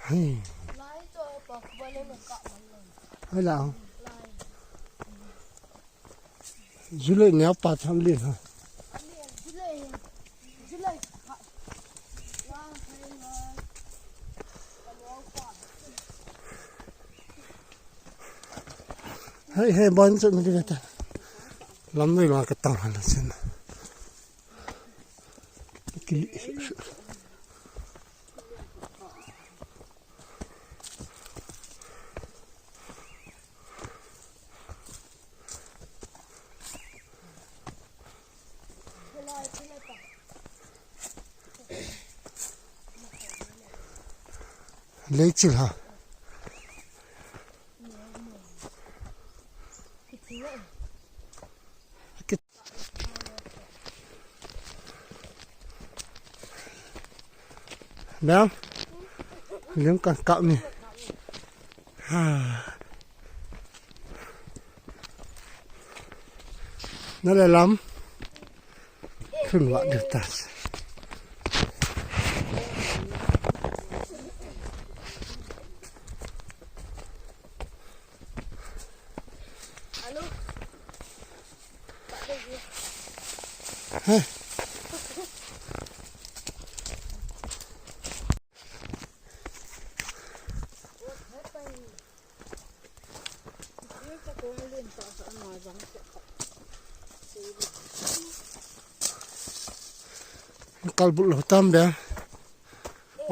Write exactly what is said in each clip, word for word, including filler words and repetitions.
Hai. Hai la. Julai ni apa tham le ha. Hai hai ban chu ni le ta. Lam noi la ka tang hala sin. Kili. Leichil ha. Bang, lim kan kap ni. Ha. Na le lam. Khun wa de ta. Kal bul lo tam be.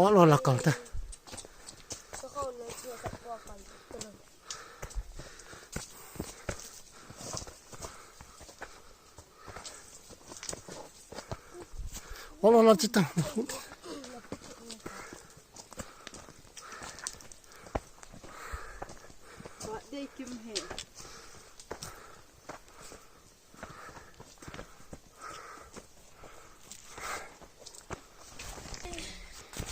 Ol ol a kal ta. Ol ol a chi ta. Wa dei kim he.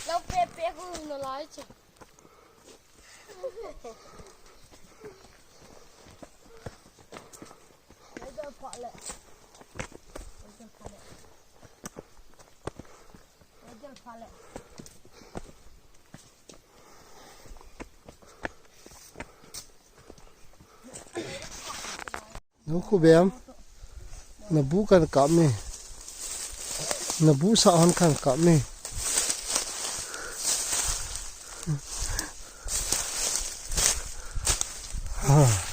Lo pe pe hu na lai che. Nau khu bem. Na bu kan kap me. Na bu sa hon kan kap me. Ha.